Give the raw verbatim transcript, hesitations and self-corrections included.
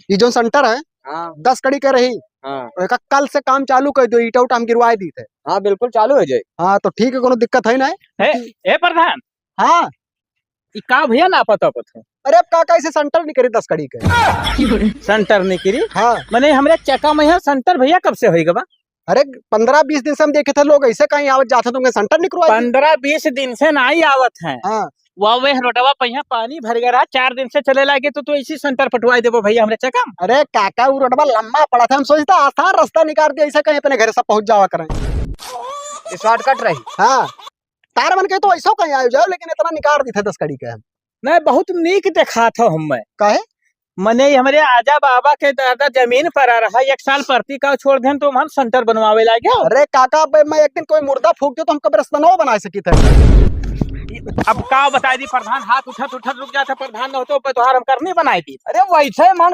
ई जौन सेंटर है, हाँ। दस कड़ी के रही। हाँ। तो एका कल से काम चालू कर दियो, ईटा उटा हम गिरवाए दीत है। हाँ, बिल्कुल चालू हो जाए। हाँ, तो ठीक है, कोनो दिक्कत है ना। ए, ए प्रधान। हाँ। ई का भैया नापत वापत है? अरे, अब का, का इसे सेंटर निकरी दस कड़ी के? सेंटर निकरी? हाँ। मने हमरे चका में यहाँ सेंटर भैया कब से होई गवा? अरे, पन्द्रह बीस दिन से हम देखे थे, लोग ऐसे कहीं आवत जात है, तुमके सेंटर निकरवा दी। पन्द्रह बीस दिन से नाई आवत है। हाँ। वा वे रोडवा पे यहाँ पानी भर गया रहा, चार दिन से चले लागे, तो तू ऐसी सेंटर पटवाई देबो भैया हमरे चका में। अरे काका, वो रोडवा लंबा पड़ा था, हम सोचता आसान रास्ता निकाल दिया, ऐसे कहीं अपने घर से पहुंच जावा करें। ये शॉर्टकट रही। हाँ, तार मन के तो ऐसा कहीं आयो जाओ, लेकिन इतना निकाल दी था दस कड़ी के हम। नहीं, बहुत नीक देखात हो हमें। काहे? मने हमरे आजा बाबा के दादा जमीन पर आ रहा, एक साल परती का छोड़ देन तो हम सेंटर बनवावे लागे। अरे काका, अब मैं एक दिन कोई मुर्दा फूंक दे तो हम कब्रिस्तानो बना सकी थे। अब का बताई दी प्रधान, हाथ उठत उठत रुक जाता प्रधान, न होतो पे तोहार हम करनी बनाई दी। अरे वैसे मन